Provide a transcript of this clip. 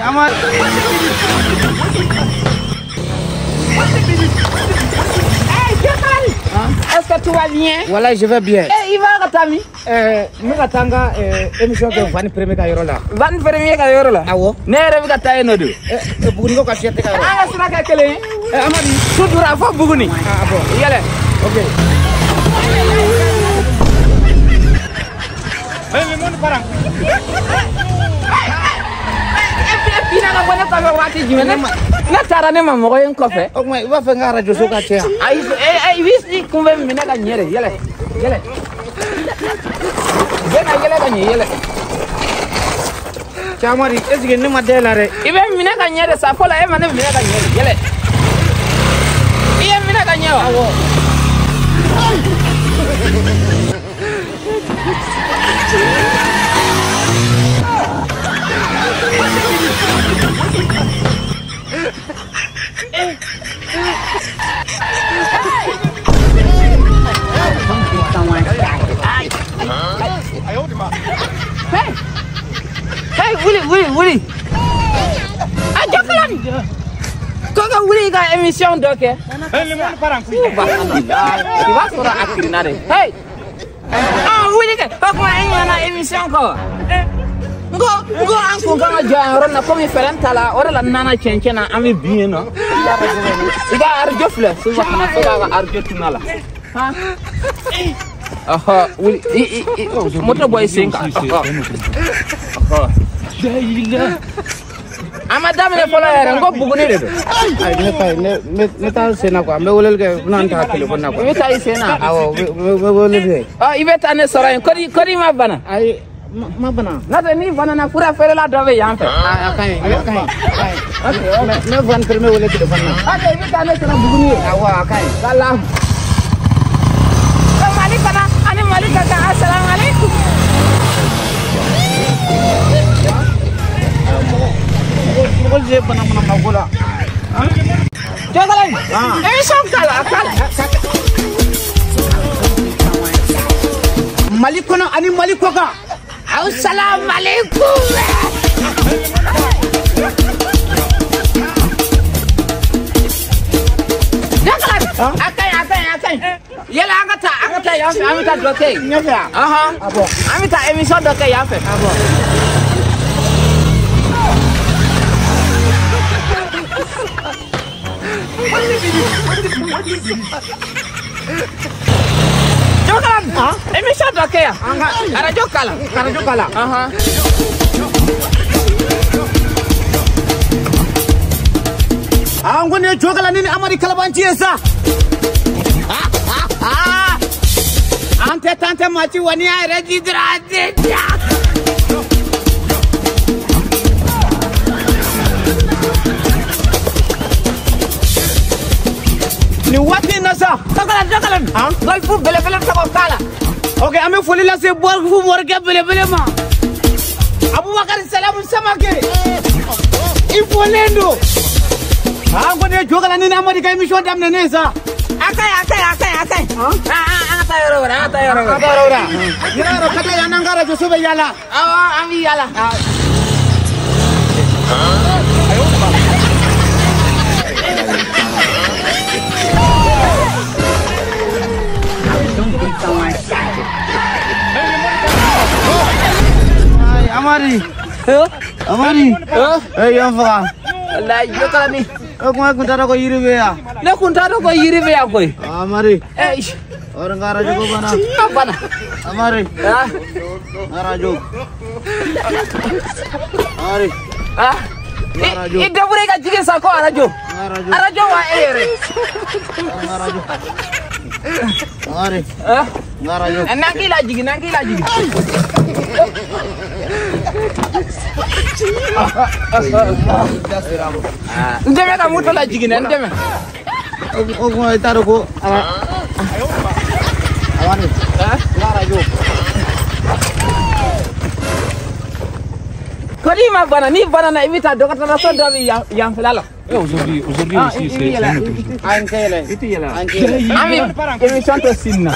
Amadi. Hey, Jokal. Est-ce que tout va bien? Voilà, je vais bien. Eh, il va ka taa min? N bɛ ka taa n ka émission kɛ Van Premier ka yɔrɔ la. Van Premier ka yɔrɔ la? Awɔ. Ne yɛrɛ bɛ ka taa yen nɔ de. Buguni ka fierté ka yɔrɔ. An ka sira kɛ kelen ye. Amadi. Tout droit fo Buguni. Ah bon. Yɛlɛ. Ok. Le monde part en couille. E binna ka bɔ ne kɔfɛ waati jumɛn? Ne taara ne ma mɔgɔ ye n kɔfɛ. O tuma i b'a fɛ n ka radio so ka caya. Ayi, i b'i kun bɛ minɛ ka ɲɛ de. Yɛlɛ. Yɛlɛ. Bɛɛ na yɛlɛ ka ɲɛ yɛlɛ. Cɛ Amadi, est ce que ne ma da e la dɛ? I bɛ minɛ ka ɲɛ de sa fɔlɔ, e ma ne minɛ ka ɲɛ de. Yɛlɛ. I ye minɛ ka ɲɛ wa? Awɔ. Hey! Hey, wuli, wuli, wuli! A Jɔkalan! Ko ka wuli i ka émission dɔ kɛ. Le monde part en couille. I b'a sɔrɔ a kirinna de. Hey! Ah, wuli kɛ! O tuma e ɲinɛna émission kɔ wa? N ko an kun kan ka jɔ yan yɔrɔ in na komi fɛɛrɛ t'a la, o de la n nana cɛncɛn na, an bɛ bin yen nɔ. I ka arajo filɛ, subahana, fo k'a ka arajo tunun a la. Han? Ɔhɔ, wuli, i moto bɔ i sen kan. Ɔhɔ. Ɔhɔ. A ma daminɛ fɔlɔ yɛrɛ, n ko Buguni de don. Ayi, ne ta ne taa sen na quoi, n bɛ weleli kɛ, n bɛna n ta téléphone na quoi. I bɛ taa i sen na? Awɔ, n bɛ weleli kɛ. Ɔ, i bɛ taa ne sɔrɔ yen, kɔdi ma bana? Ayi, ma bana. N'o tɛ n'i banana, fura feerela dɔ bɛ yan fɛ. A ka ɲi, a ka ɲi, a ka ɲi. N bɛ Van Premier wele téléphone na. Ok, i bɛ taa ne sɔrɔ Buguni ye. Awɔ, a ka ɲi. Wala. Ko Mali kɔnɔ ani Mali ka kan, asalamu aleykum. Mɔgɔ ye bana mana mako la. Jɔkalan, émission kala, a kala. Mali kɔnɔ ani Mali kɔ kan. Asalamu aleykum. Jɔkalan, a ka ɲi, a ka ɲi, a ka ɲi. Yɛlɛ, an ka taa yan fɛ, an bɛ taa dɔ kɛ yen. Ɲɛfɛ yan. Ɔhɔn. Ah bon. An bɛ taa émission dɔ kɛ yan fɛ. Ah bon. Jɔkalan, émission dɔ kɛ yan. An ka arajo kala. Arajo kala. Ɔhɔn. An ko nin ye Jɔkalan ni Amadi Kalabanci ye sa. An tɛ tan tɛ maa ci wa n'i y'a yɛrɛ ji dɔrɔn a tɛ diya. Nin waati in na sa. Jɔkalan, Jɔkalan. Golfu belebele tɔgɔ k'a la. Ok, an bɛ foli lase Golfu morikɛ belebele ma. Abubakari Salamu Samake. I folen don. An ko nin ye Jɔkalan ni Amadi ka émission daminɛnen ye sa. A ka ɲi, a ka ɲi, a ka ɲi, a ka ɲi. An ka taa yɔrɔ wɛrɛ, an ka taa yɔrɔ wɛrɛ. An ka taa yɔrɔ wɛrɛ. Yɔrɔ yɔrɔ ka taa yan, n'an ka radio so bɛ yaala. Awɔ, an bɛ yaala. Ayi, Amadi. Amadi. Eh, yan faga. Walayi, Jɔkalani. O kuma kun t'a dɔn ko yiri bɛ yan. Ne kun t'a dɔn ko yiri bɛ yan koyi. Amadi. Eh, O de n ka radio ko banna. A banna. Amadi. Ah, N ka radio. Amadi. ah. I débrouille ka jigin sa ko arajo. N ka radio. Arajo wa e yɛrɛ. N ka radio. Amadi. Ah, N ka radio. n'an k'i lajigin, n'an k'i lajigin. N dɛmɛ ka moto lajigin dɛ, n dɛmɛ. O kuma i t'a dɔn ko. Amadi. Ah. N ka radio. Ko n'i ma bana, n'i banana i bɛ taa dɔgɔtɔrɔso dɔ bɛ yan yanfɛla la. Aujourd'hui, Ah, aussi, il c'est y a là. un autre jour. An tɛ yɛlɛ. I tɛ yɛlɛ. An tɛ yɛlɛ. An bɛ émission to sini na.